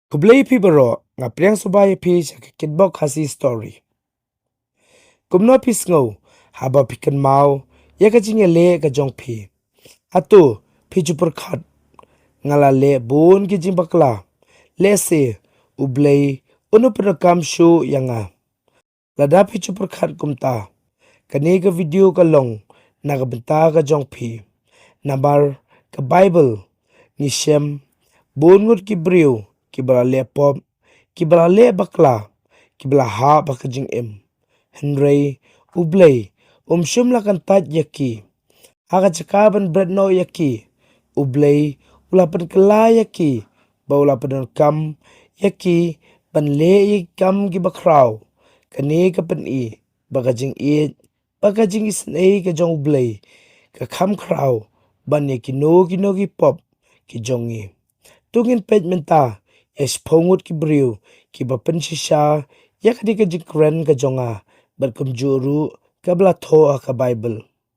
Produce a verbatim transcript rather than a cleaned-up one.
Khublei phi baroh, nga pdiang sngewbha ïa phi sha ka Kitbok Khasi Story. Kumno phi sngew haba phi kynmaw ïa ka jingïaleh ka jong phi? Hato phi ju pyrkhat, nga la leh bun ki jingbakla, lehse U Blei un ym pyndonkam shuh ïa nga? Lada phi ju pyrkhat kumta, kane ka video ka long na ka bynta ka jong phi. Namar ka Baibl ngi shem bun ngut ki briew kiba la leh pop, kiba la leh bakla, kiba la hap ha ka jingim. Hynrei U Blei um shym la kyntait ïa ki. Ha ka jaka ban bret noh ïa ki, U Blei u la pynkylla ïa ki, bad u la pyndonkam ïa ki ban leh ïa ki kam kiba khraw. Kane ka pyni ba ka jingïeit bad ka jingisynei ka jong U Blei ka kham khraw ban ïa kino kino ki pop ki jong ngi. To ngin peit mynta ïa shiphew ngut ki briew kiba pynshisha ïa kane ka jingkren ka jong nga, bad kumjuh ruh kaba la thoh ha ka Baibl.